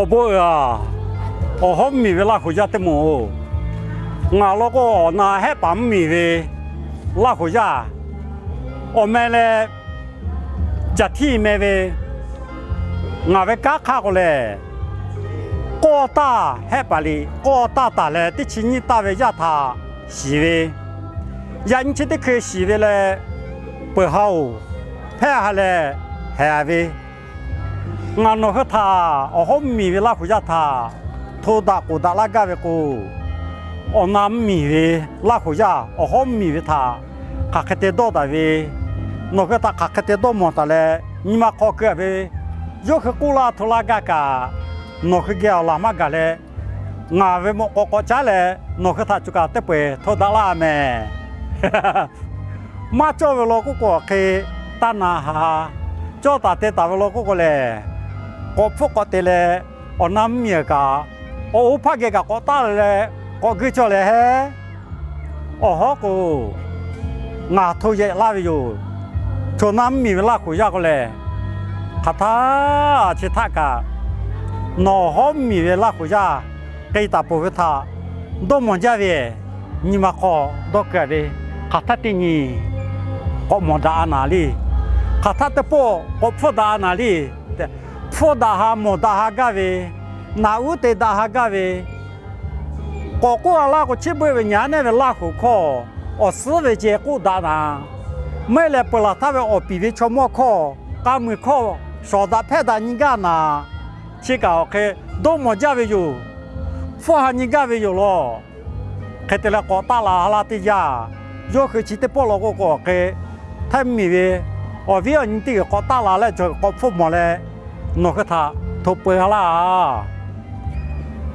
Awˬ bon uiˍ-aˬ, awˬ hawˉ miˬ ve Laˇ huˍ yaˇ teˇ moˍ-oˬ, ngaˬ law k'o awˬ na hehˆ paˍ mvuhˇ miˬ ve Laˇ huˍ yaˇ, awˬ meh leh Caˬ htiˇ meh ve, ngaˬ ve kanˉ hk'aˇ k'o lehˬ, k'awˇ taˇ hehˆ paˍ liꞈ k'awˇ taˇ taˍ leh teˇ chi nyiˇ taˇ ve yaˇ htaꞈ shiˍ ve, yaꞈ nyi chi teˇ hkui shiˍ ve leh, peuˬ ha-oˬ, hpehˇ ha leh hehˍ ve, ngaˬ nawˬ hui htaꞈ awˬ hawˉ miˬ ve Laˇ huˍ yaˇ htaꞈ hto daꞈ k'oˍ daꞈ laˇ gaˇ ve k'o, awˬ na mvuhˇ miˬ ve Laˇ huˍ yaˇ awˬ hawˉ miˬ ve htaꞈ hk'aˬ hk'e te dawˇ taˍ ve, nawˬ hui htaꞈ hk'aˬ hk'e te dawˇ mawˬ taˍ leh nyi ma hk'aw keu-a ve, yawˇ hui k'oˆ laˇ hto laˇ gaˇ kaꞈ, nawˬ hui geh awˬ laˬ maˇ gaˬ leh, ngaˬ ve mawꞈ k'aw k'awꞈ caˉ leh nawˬ hui htaꞈ co kaꞈ teˇ peu-eˬ hto daꞈ laˇ mehˍ. Maˇ cawˇ ve law k'oˆ k'o awˬ hk'e, taˇ na ha. Cawˇ taˍ te taˍ ve law k'oˆ k'o lehˬ, k'awꞈ hpfuhˆ k'awꞈ te leh, awˬ na mvuhˇ miˬ kaꞈ, awˬ oˇ hpaˇ geh kaꞈ k'awꞈ taˆ leh, k'awꞈ guˇ cawˇ leh hehˉ. Awˬ hawˉ k'o, ngaˬ hto yehꞈ laˇ ve yoˬ. Chaw na mvuhˇ miˬ ve Laˇ huˍ yaˇ k'o lehˬ, hk'aˬ htaˇ chi htaˇ kaꞈ nawˬ hawˉ miˬ ve Laˇ huˍ yaˇ k'ai taˍ peuˬ ve htaꞈ dawˇ mawˬ jaˇ ve, nyi ma hk'aw dawˇ keu-a ve, hk'aˬ htaˇ teˇ nyi k'awꞈ mawˬ daꞈ-a naˍ liˇ, hk'aˬ htaˇ teˇ pawˆ k'awꞈ hpfuhˆ daꞈ-a naˍ liˇ, hpfuhˆ daꞈ ha mawˬ daꞈ ha gaˇ ve, naꞈ uˉ te daꞈ ha gaˇ ve, k'awꞈ k'oˆ-a laˇ k'o, chi beuˆ ve nyi aˉ neˉ ve Laˇ huˍ hkawˇ awˬ suhˉ ve ceh k'oˆ daꞈ naˍ. Meuˇ leh peuˬ laˬ htaˇ ve awˬ piˍ ve chaw mawˇ hkawˇ, k'a muiˬ hkawˇ shawˍ daꞈ hpehˇ daꞈ nyi gaˇ naˍ. Chi kaꞈ awˬ hk'e dawˇ mawˬ jaˇ ve yoˬ. Hpfuhˆ ha nyi gaˇ ve yoˬ law. Hk'e te leh k'awꞈ taˆ la ha laˇ teˇ yanˇ, yawˇ hui chi teˇ pawˆ law k'o k'o awˬ hk'e, hteˇ miˬ ve awˬ viˉ awˬ nyi teˇ g'uiˬ k'awꞈ taˆ la leh cawˬ k'awꞈ hpfuhˆ mawˬ leh, nawˬ hui htaꞈ hto peu ha laˇ.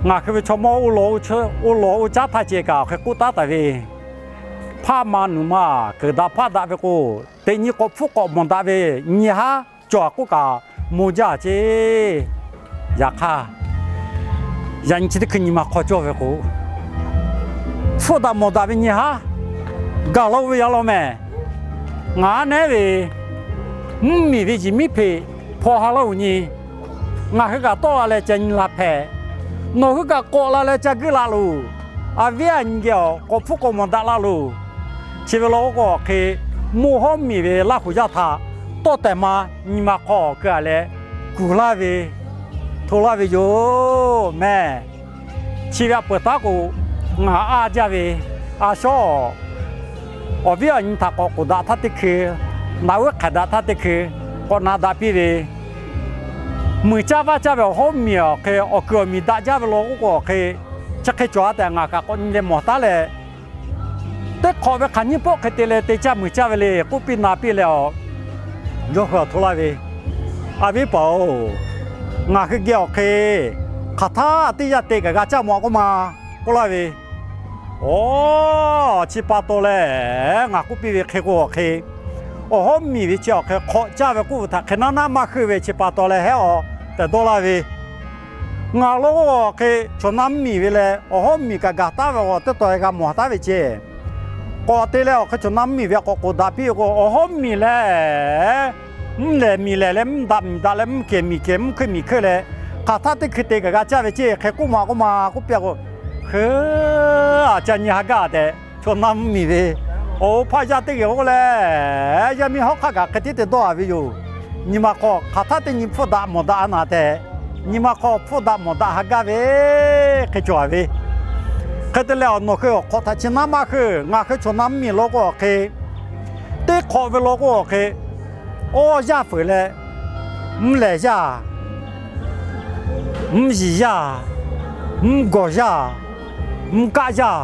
Ngaˬ hui ve chaw mawˇ oˇ law oˇ caˉ htaˇ ceh kaꞈ awˬ hk'e k'oˆ taˉ taˍ ve, hpaˇ ma nuˬ ma kuiˬ daꞈ hpaˇ daꞈ ve k'o, teꞈ nyi k'awꞈ hpfuhˆ k'awꞈ mawˬ daꞈ ve nyi haˉ cawˬ k'oˆ kaꞈ maw jaˇ ceˇ. Yaꞈ hk'aˇ, yaꞈ nyi chi teˇ hkui nyi ma hk'aw cawˇ ve k'o, hpfuhˆ daꞈ mawˬ daꞈ ve nyi haˉ gaˬ la-o ve yaˇ law mehˍ. Ngaˬ aˉ neˉ ve mvuhˇ miˬ ve yiˬ miˉ hpeꞈ hpaw ha laˇ-oˬ nyi, ngaˬ hui kaꞈ tawˆ la leh ca nyi la hpehꞈ. Nawˬ hui kaꞈ k'awꞈ la leh ca guˇ la loˬ. A viˉ a nyi geh awˬ k'awꞈ hpfuhˆ k'awꞈ mawˬ daꞈ la loˬ. Chi ve law k'o awˬ hk'e, mawˇ hawˉ miˬ ve Laˇ huˍ yaˇ htaꞈ tawˇ tehˬ ma nyi ma hk'aw keu-a leh kuˬ laˇ ve, hto laˇ ve yoˬ mehˍ. Chi ve a peuˬ taˉ k'o, ngaˬ aˇ jaˇ ve a shawˉ awˬ viˉ awˬ nyi htaꞈ k'awꞈ k'oˍ daꞈ htaˇ teˇ hkui, naꞈ uˉ hk'aˬ daꞈ htaˇ teˇ hkui, k'awꞈ na daꞈ piˇ ve, muiˬ caˇ vaˇ caˇ ve awˬ hawˉ miˬ awˬ hk'e awˬ kuiˬ awˬ miˬ daꞈ jaˇ ve law k'oˆ k'o awˬ hk'e, chi hk'e cawˬ-a tehꞈ ngaˬ kaꞈ k'awꞈ nyi leh mawˬ taˉ leh, teˇ hk'awꞈ ve hk'aˬ nyiˇ pawˆ hk'e te leh te caˇ muiˬ caˇ ve le k'oˆ piˇ na piˇ leh, yawˇ hui awˬ hto laˇ ve, A viˉ paˍ-oˬ, ngaˬ hui geh awˬ hk'e hk'aˬ htaˇ teˇ yanˇ te kaꞈ g'a caˇ mawˬ k'oˆ ma k'oˆ laˇ ve, Aˬ, chi pa taw lehˬ, ngaˬ k'oˆ piˇ ve hk'e k'o awˬ hk'e, awˬ hawˉ miˬ ve chi awˬ hk'e hk'awꞈ caˇ ve k'oˆ ve htaꞈ hk'e naˉ naˉ maˇ heuˆ ve chi pa taw leh hehˉ-aw tehꞈ dawˇ laˇ ve, ngaˬ law k'o awˬ hk'e chaw naˉ mvuhˇ miˬ ve leh awˬ hawˉ miˬ kaꞈ gaˬ taˉ ve k'o teˇ taw g'a mawˬ taˉ ve ceˇ. K'awꞈ te leh awˬ hk'e chaw naˉ mvuhˇ miˬ ve k'awꞈ k'oˍ daꞈ piˇ ve k'o, awˬ hawˉ miˬ lehˬ, mvuhˇ lehˬ miˬ lehˬ leh mvuhˇ daꞈ miˬ daꞈ leh mvuhˇ kehˬ miˬ kehˬ mvuhˇ hkeuˆ miˬ hkeuˆ leh, hk'aˬ htaˇ teˇ hkui te kaꞈ g'a caˇ ve ceˇ hk'e k'oˆ ma k'oˆ ma k'oˆ piˇ k'o, Heuˉ, a ca nyi ha gaˇ tehꞈ chaw naˉ mvuhˇ miˬ ve awˬ hpaˇ yaˇ teˇ g'uiˬ k'oˆ leh, yaˇ miˇ hawˉ hk'aˇ kaꞈ hk'e tiˉ te dawˇ-a ve yoˬ. Nyi ma hk'aw hk'aˬ htaˇ teˇ nyi hpfuhˆ daꞈ mawˬ daꞈ-a naˍ tehꞈ, nyi ma hk'aw hpfuhˆ daꞈ mawˬ daꞈ ha gaˇ ve hk'e cawˬ-a ve, hk'e te leh awˬ nawˬ hui awˬ hk'awꞈ htaꞈ chi naˉ maˇ heuˆ. Ngaˬ hui chaw naˉ mvuhˇ miˬ law k'o awˬ hk'e, teˇ hk'awꞈ ve law k'o awˬ hk'e, awˇ yaˇ fuiˍ leh mvuhˇ lehˬ yaˇ, mvuhˇ yiˍ yaˇ, mvuhˇ gawˬ yaˇ, mvuhˇ kaˆ yaˇ,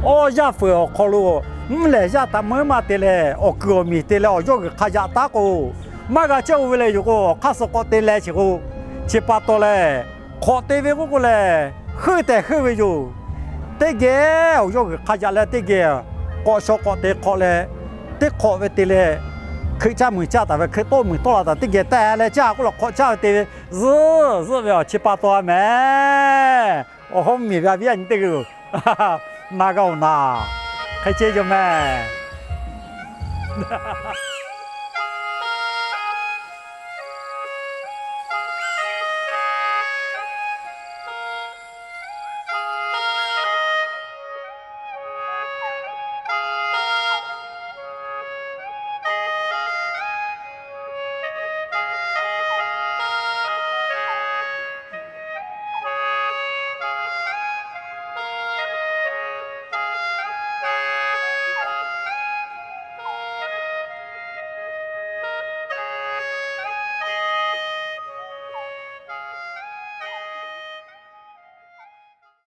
awˇ yaˇ fuiˍ awˬ hk'aw lo mvuhˇ lehˬ yaˇ htaꞈ meuˉ maˇ te leh awˬ kuiˬ awˬ miˬ te leh awˬ yawˇ g'uiˬ hk'a yaꞈ taˉ k'o, maˇ g'a caˇ-o ve leh yoˬ k'o, awˬ hk'aˇ suh k'awꞈ te leh chi k'o, chi pa taw leh hk'awꞈ te ve k'oˆ k'o lehˬ, heuˆ tehꞈ heuˆ ve yoˬ. Teˇ geh awˬ yawˇ g'uiˬ hk'a yaꞈ leh teˇ geh k'awꞈ shaw k'awꞈ te hk'awꞈ leh, teˇ hk'awꞈ ve te leh, hkeuꞈ caˇ muiˬ caˇ taˍ ve hkeuꞈ tawˆ muiˬ tawˆ la taˍ teˇ geh te leh caˇ k'oˆ leh hk'awꞈ caˇ ve te ve zuhˆ zuhˆ ve awˬ chi pa taw-a mehˍ. Awˬ hawˉ miˬ ve a viˉ a nyi teˇ g'uiˬ na g'a-oˬ naˍ, hk'e ceh yoˬ mehˍ.